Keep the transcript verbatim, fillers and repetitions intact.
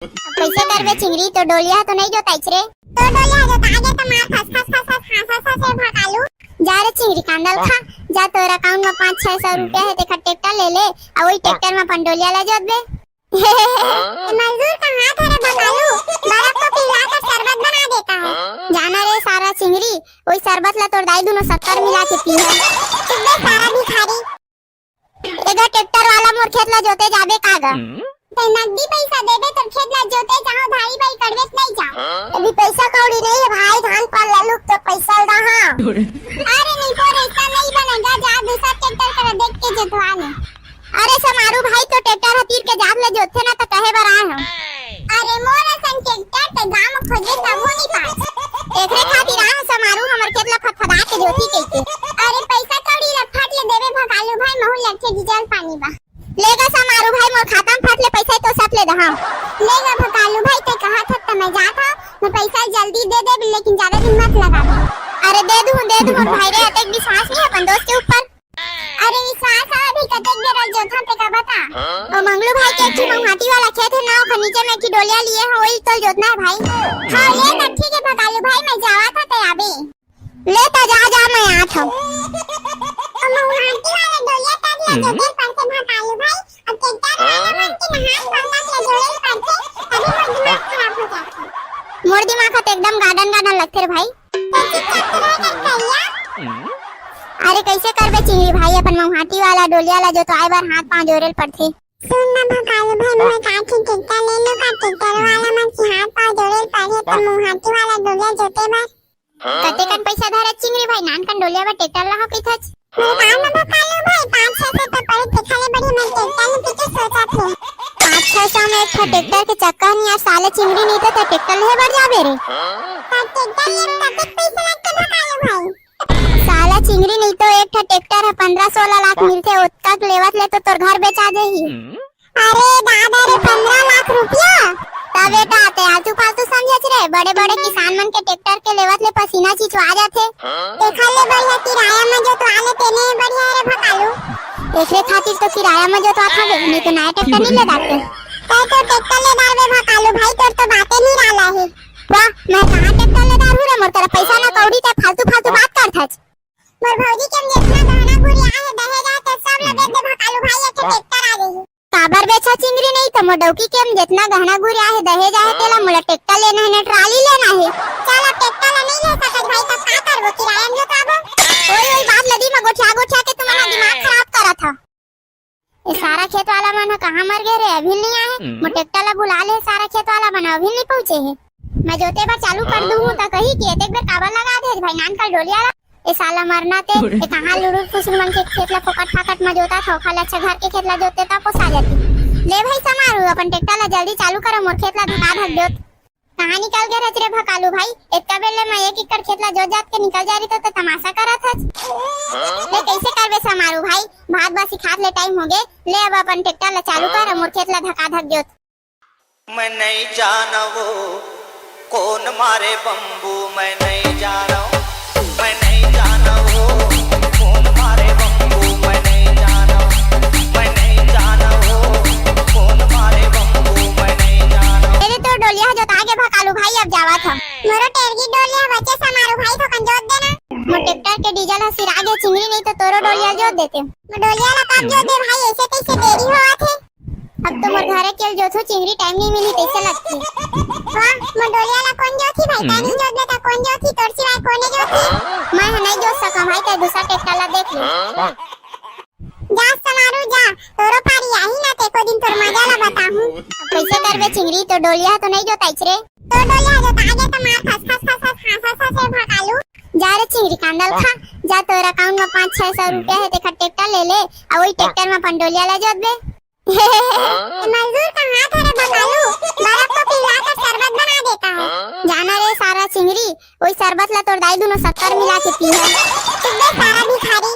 कइसे करबे चिंगरी, तोर डोलिया ह तो नइ जोताइस रे। तोर डोलिया ह जोता गे त मार खस खस खस खस हाँस हाँस हाँस रे भकालू। जा रे चिंगरी कांदा ल खा, जा तोर account म पाँच छह सौ रुपया हे, तेखर ट्रैक्टर ले ले, अउ वही ट्रैक्टर म अपन डोलिया ल जोतबे। ए मजदूर का हाथ है रे भकालू, बर्फ को पिघला कर शरबत बना देता है। जाना रे सारा चिंगरी, वही शरबत ला तोर दाई दुनो शक्कर मिला के पी है। चुप बे सारा भिखारी। एगा ट्रैक्टर वाला मोर खेत ला जोते जाबे का गा? ते नकदी पैसा देबे तोर खेत ला जोते जाओ, धारी बारी करबे त नहीं जाओ। अभी पैसा कौड़ी नहीं है भाई, धान पान ला लुक तो पैसा ला दहा। अरे नहीं को ऐसा नहीं बनेगा, जा दूसरा ट्रैक्टर करा देख के जोतवा ले। अरे समारू भाई, तो ट्रैक्टर ह तीर के जात ले जोतथे ना, त कहे बर आए हंव। अरे मोर असन ट्रैक्टर ते गांव म खोजबे तभो नइ पास। एकरे खातिर आए हंव समारू, हमर खेत ल फदफदा के जोतही कहिके। अरे पइसा कौड़ी ल फट ले देबे भकालू भाई, महू लगथे डीजल पानी बा। ले गा समारू भाई, मोर खाता म फट ले पइसा तो सट ले दहा। ले गा भकालू भाई, ते कहा था त मैं जात हंव, मैं पइसा जल्दी दे देबे, लेकिन ज्यादा दिन मत लगाबे। अरे दे दूं, दे दूं मोर भाई रे, अतेक विश्वास नहीं अपन दोस्त के ऊपर। अरे विश्वास है, अभी कतेक बेर जोतन ते का बता। ओ मंगलू भाई के एक ठी महुआटी वाला खेत है ना, ओखर नीचे में एक ठी डोलिया लिए हैं, वही तो जोतना है भाई। हाँ, ले त ठीक है भकालू भाई, मैं जावा था ते आबे। ले त जा, जा, मैं आत हूँ। ओ महुआटी वाला डोलिया तक ले जोते पड़ते भकालू भाई, अब ट्रैक्टर वाला मन के नहात पानी ले जोड़े पड़ते, तभी मोर दिमाग खराब हो जाथे। मोर दिमाग ह त एकदम गार्डन गार्डन लगथे रे भाई। अरे कइसे करबे चिंगरी भाई, अपन महुआटी वाला डोलिया ला जोतवाए बर हाथ पांव जोरे ल पड़थे। सुन ना भकालू भाई, मैं का ठीक ट्रैक्टर ले लूं का? ट्रैक्टर वाला मन के हाथ पांव जोरे ल पड़े त महुआटी वाला डोलिया जोते बर। कतेकन पइसा धरे चिंगरी भाई, नान कन डोलिया बर ट्रैक्टर ला हो कहिथच? मैं का ना भकालू भाई, पाँच छह सौ तो पड़े, तेखा ले बढ़िया मैं ट्रैक्टर ले पीछे सोचा थे। पाँच छह सौ में एक ठो ट्रैक्टर के चक्कर नहीं यार, साले चिंगरी नहीं तो ते ट्रैक्टर ले बर जाबे रे। त ट्रैक्टर ले कतेक पइसा लगथे भकालू भाई? साला चिंगरी नहीं तो एक ठा ट्रैक्टर ह पन्द्रह सोलह लाख मिलथे, ओतका के लेवत ले तो तोर घर बेचा जाही। अरे दादा रे, पन्द्रह लाख रुपया? त बेटा, ते आलतू फालतू समझेच रे, बड़े बड़े किसान मन के ट्रैक्टर के लेवत ले पसीना चिचवा जाथे। तेखर ले बढ़िया किराया म जोतवा ले, तेने बढ़िया रे भकालू। एकरे खातिर तो किराया म जोतवात हवे, नहीं तो नया ट्रैक्टर नहीं ले डालते। तै तो ट्रैक्टर ले डालबे भकालू भाई, तोर तो बाते निराला हे। वाह, मैं कहाँ ट्रैक्टर ले डालहूँ रे, मोर करा पैसा ना कौड़ी, ते फालतू फालतू बात करथच। मोर भौजी के हम जितना गहना गुरिया हे, दहेज आहे, ते सब ल दे दे भकालू भाई, एक ठो ट्रैक्टर आ जाही। काबर बेचा चिंगरी नहीं त मोर डौकी के हम जितना गहना गुरिया हे, दहेज आहे, तेला मोला ट्रैक्टर लेना हे ना ट्राली लेना हे। चल अब ट्रैक्टर ला नहीं ले सकत भाई, तब का करबो, किराया म जोताबो। ओई ओई बात लदी म गोठिया गोठिया के तुमन ह दिमाग खराब करत ह। ए सारा खेत वाला मन ह कहाँ मर गे रे, अभी नहीं आए। मोर ट्रैक्टर ला बुला ले, सारा खेत वाला मन अभी नहीं पहुँचे हे। मैं जोते बर चालू कर दूँ त कही कि एतेक बेर काबर लगा दे भाई, नान कन डोलिया ला। ए साला मरना ते, ए कहाँ लुरुर फुसुर मन के खेत ला फोकट फाकट म जोता था, ओखर ले अच्छा घर के खेत ला जोते त पोसा जाती। ले भाई समारू, अपन ट्रैक्टर ला जल्दी चालू करो, मोर खेत ला धका धक जोत। कहाँ निकल गे रच रे भकालू भाई, एतका बेर ले मैं एक एकड़ खेत ला जोत जात के निकल जा रही तो ते तमाशा करत हच। ले कइसे करबे समारू भाई, भात बासी खात ले टाइम हो गे, ले अब अपन ट्रैक्टर ला चालू कर, मोर खेत ला धका धक जोत। मैं नहीं जानवो कौन मारे बम्बू, मैं नहीं जानवो, मैं नहीं जानवो कौन मारे बम्बू, मैं नहीं जानवो, मैं नहीं जानवो कौन मारे बम्बू, मैं नहीं जानवो। ए दे तोर डोलिया ह जोता गे भकालू भाई, अब जावत ह। मोरो टेरगी डोलिया बचे समारू भाई, थोकन जोत देना। मोर ट्रैक्टर के डीजल ह सिरा गे चिंगरी, नहीं तो तोरो डोलिया जोत देते। मोर डोलिया ला कब जोत दे भाई, ऐसे कैसे देरी होवत हे। अब तो मोर घरे केल जोथो चिंगरी, टाइम नहीं मिली तैसे लगती। वाह, मोर डोलिया ला कौन जोथी भाई? तैं नहीं जोत बेटा, कौन जोथी? तोर सिवाय कोने जोथी? मैं ह नहीं जोत सकम भाई, तैं दूसरा ट्रैक्टर ला देख ले। जा समारू जा, तोरो पारी आही ना, ते को दिन तोर मजा ला बताहूँ। कैसे करबे चिंगरी, तोर डोलिया तो नहीं जोताइच रे। तोर डोलिया जोता गे त मार खस खस खस खस हाँस हाँस हाँस रे भकालू। जा रे चिंगरी कांदा ल खा, जा तोर account में पाँच छह सौ रुपया हे, तेखर ट्रैक्टर ले ले, अउ वही ट्रैक्टर में अपन डोलिया ला जोत बे। ए मजदूर का हाथ हरे भकालू, बर्फ को पिघला कर शरबत बना देता है। जाना रे सारा चिंगरी, वही शरबत ला तोर दाई दुनो शक्कर मिला के पी है। चुप बे सारा भिखारी।